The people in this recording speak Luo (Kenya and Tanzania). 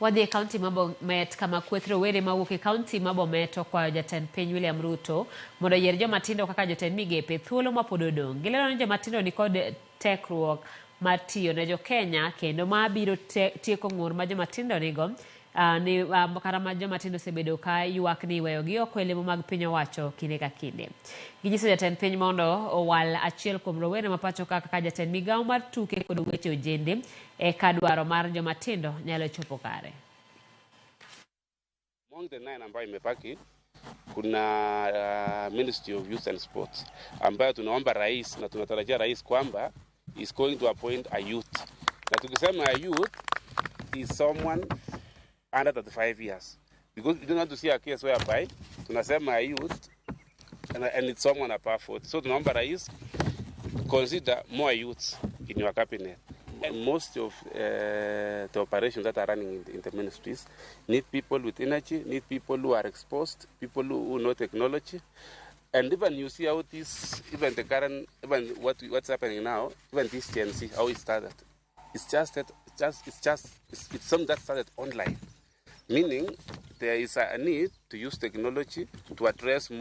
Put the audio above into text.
Wadhi e kaunti ma Bomet kama kweth rowere mawuok e kaunti ma Bomet okwayo jatend piny William Ruto mondo oyier joma tindo kaka jotend migepe thuolo ma pod odong'. Gilero ni joma tindo nikod tekruok mar tiyo ne jokenya kendo ma biro tieko ng'ur ma joma tindo nigo ni kata ma joma tindo osebedo ka ywak ni iweyogi oko e lemo mag piny owacho kinde ka kinde. Ginyiso jatend piny mondo owal achiel kuom rowere ma pacho ka kaka jatend migawo mar tuke kod weche ojende eka dwaro mar joma tindo nyalo chopo kare. Among the nine ambayo imebaki kuna Ministry of Youth and Sports ambayo tunaomba rais na tunatarajia rais kwamba is going to appoint a youth. Na tukisema a youth is someone under 35 years, because we don't want to see a case whereby tunasema a youth and it's someone above 40. So tunaomba rais, consider more youths in your cabinet. And most of the operations that are running in the ministries need people with energy, need people who are exposed, people who know technology. And even you see how this, even the current, even what's happening now, even this Gen Z, how it started. It's just that, it's just, it's just, it's something that started online. Meaning there is a need to use technology to address